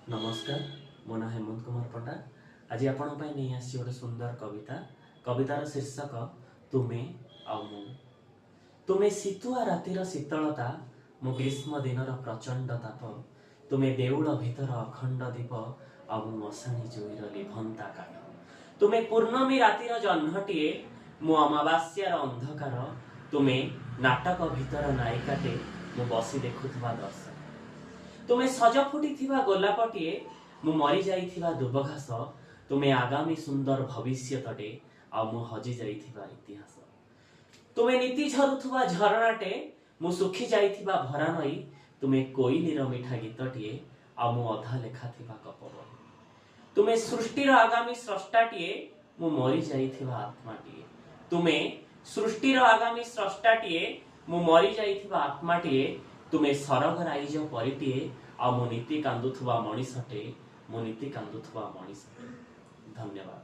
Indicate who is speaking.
Speaker 1: ନମସ୍କାର, ମୋ ନାଁ ହେମନ୍ତ କୁମାର ପଣ୍ଡା। ଆଜି ଆପଣଙ୍କ ପାଇଁ ନେଇ ଆସିଛି ଗୋଟେ ସୁନ୍ଦର କବିତା। କବିତାର ଶୀର୍ଷକ ତୁମେ ଆଉ ମୁଁ। ତୁମେ ଶୀତୁଆ ରାତିର ଶୀତଳତା, ମୁଁ ଗ୍ରୀଷ୍ମ ଦିନର ପ୍ରଚଣ୍ଡ ତାପ। ତୁମେ ଦେଉଳ ଭିତର ଅଖଣ୍ଡ ଦୀପ, ଆଉ ମୁଁ ମଶାଣି ଜୁଇର ଲିଭନ୍ତା କାଠ। ତୁମେ ପୂର୍ଣ୍ଣମୀ ରାତିର ଜହ୍ନଟିଏ, ମୁଁ ଅମାବାସ୍ୟାର ଅନ୍ଧକାର। ତୁମେ ନାଟକ ଭିତର ନାୟିକାଟେ, ମୁଁ ବସି ଦେଖୁଥିବା ଦର୍ଶକ। ତୁମେ ସଜ ଫୁଟିଥିବା ଗୋଲାପଟିଏ, ମୁଁ ମରିଯାଇଥିବା ଦୁବଘାସ। ତୁମେ ଆଗାମୀ ସୁନ୍ଦର ଭବିଷ୍ୟତଟେ, ଆଉ ମୁଁ ହଜି ଯାଇଥିବା ଇତିହାସ। ତୁମେ ନୀତି ଝରୁଥିବା ଝରଣାଟେ, ମୁଁ ଶୁଖି ଯାଇଥିବା ଭରା ନଈ। ତୁମେ କୋଇଲିର ମିଠା ଗୀତଟିଏ, ଆଉ ମୁଁ ଅଧା ଲେଖା ଥିବା ଗପ ବହି। ତୁମେ ସୃଷ୍ଟିର ଆଗାମୀ ସ୍ରଷ୍ଟାଟିଏ, ମୁଁ ମରିଯାଇଥିବା ଆତ୍ମାଟିଏ। ତୁମେ ସୃଷ୍ଟିର ଆଗାମୀ ସ୍ରଷ୍ଟାଟିଏ, ମୁଁ ମରିଯାଇଥିବା ଆତ୍ମାଟିଏ। ତୁମେ ସରଗ ରାଇଜ ପରିଟିଏ, ଆଉ ମୁଁ ନୀତି କାନ୍ଦୁଥିବା ମଣିଷଟେ। ମୁଁ ନୀତି କାନ୍ଦୁଥିବା ମଣିଷଟେ। ଧନ୍ୟବାଦ।